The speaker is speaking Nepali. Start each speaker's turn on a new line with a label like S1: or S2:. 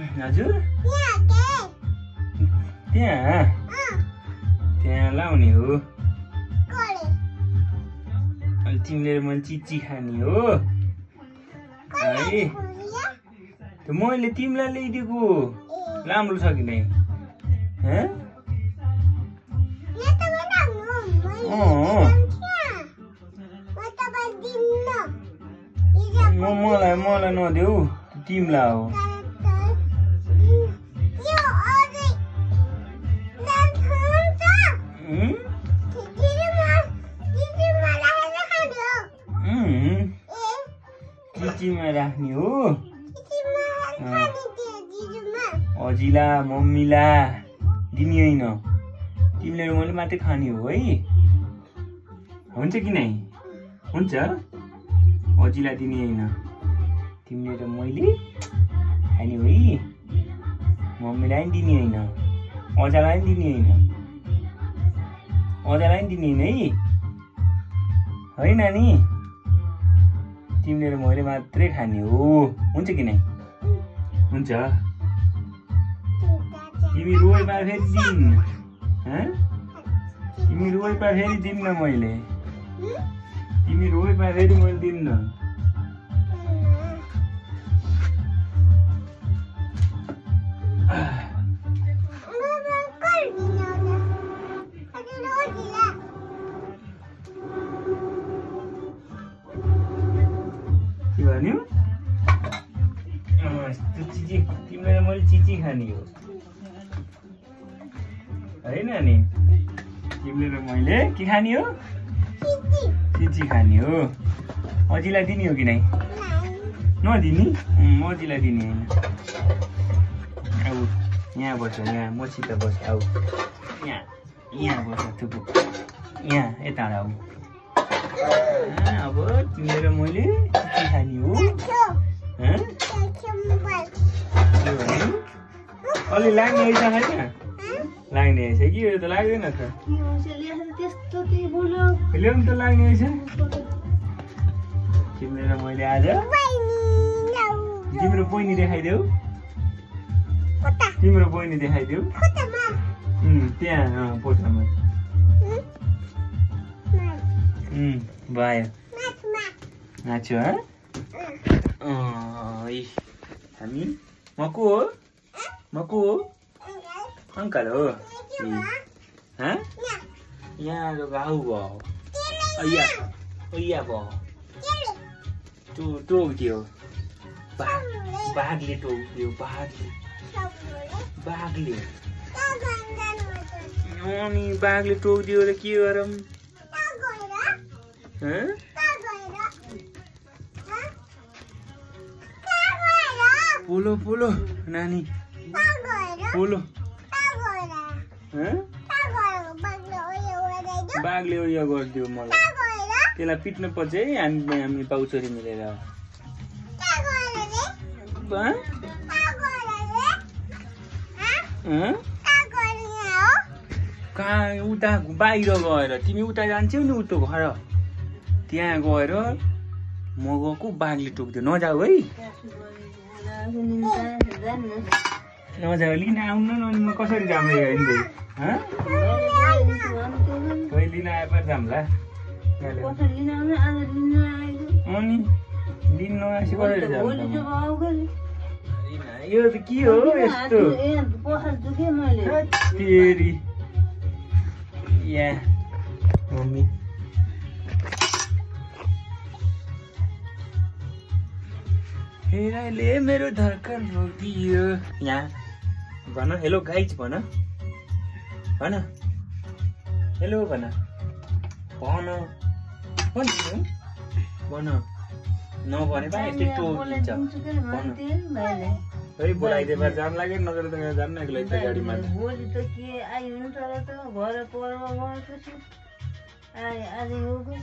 S1: हजुर त्यहाँ त्यहाँ लाउने हो अनि तिमीले मैले चिची खाने हो है मैले तिमीलाई ल्याइदिएको राम्रो छ कि नै मलाई नदेऊ तिमीलाई हो चिचीमा राख्ने हो अजिला मम्मीला दिने होइन तिमीले मैले मात्रै खाने हो है हुन्छ कि नै हुन्छ अजिला दिने होइन तिमीले र मैले खाने हो है मम्मीलाई पनि दिने होइन अजालाई पनि दिने होइन अजालाई पनि दिने होइन है नानी तिमीले र मैले मात्रै खाने हो हुन्छ कि नै हुन्छ तिमी रोएमा फेरि दिन्न तिमी रोएमा फेरि दिन्न मैले तिमी रोएमा फेरि मैले दिन्न के भन्यो चिची तिमीलाई मैले चिची खाने हो है नानी तिमीले र मैले के खाने हो चिची खाने हो अजिलाई दिने हो कि नै नदिने अजिलाई दिने होइन आऊ यहाँ बस्छ यहाँ मसित बस्छ आऊ यहाँ बस्छ थुप्रो यहाँ यता आऊ अब तिमीले र मैले चिची खाने हो अलि लाग्ने रहेछ होइन लाग्ने रहेछ कि यो त लाग्दैन त ल्याउनु त लाग्ने रहेछ तिमीले र मैले आज तिम्रो बहिनी देखाइदेऊ तिम्रो बहिनी देखाइदेऊ त्यहाँ पोटामा भयो नाच्यो हामी म को हो अंकल हो यहाँ गाउ भयो भयो टोक्दियो बाघले टोक्दियो बाघले अनि बाघले टोक्दियो र के गरौँ पोलो पोलो नानी पोलो बाघले उयो गरिदियो मलाई त्यसलाई पिट्नु पर्छ है हामी पाउछरी मिलेर कहाँ उता बाहिर गएर तिमी उता जान्छौ नि उतो घर त्यहाँ गएर म गएको बाघले टोक्दियो नजाऊ है नजाऊ लिन आउनु न म कसरी जाम्ला हिँड्दै लिन आएपछि जाम्ला अनि लिन नआएपछि कसरी जाम्ला यो त के हो यस्तो तेरी या मम्मी हेराले मेरो धड्कन रोकियो यहाँ भन हेलो गाइज भन हेलो भन नभने पा यस्तै टोकिन्छ है बोलाइदिए भएर जाम लाग्यो नगर त जाम न एक्लै त गाडीमा
S2: भोलि त के आइहुनु तर त घर पर्व गएपछि आज हो गयो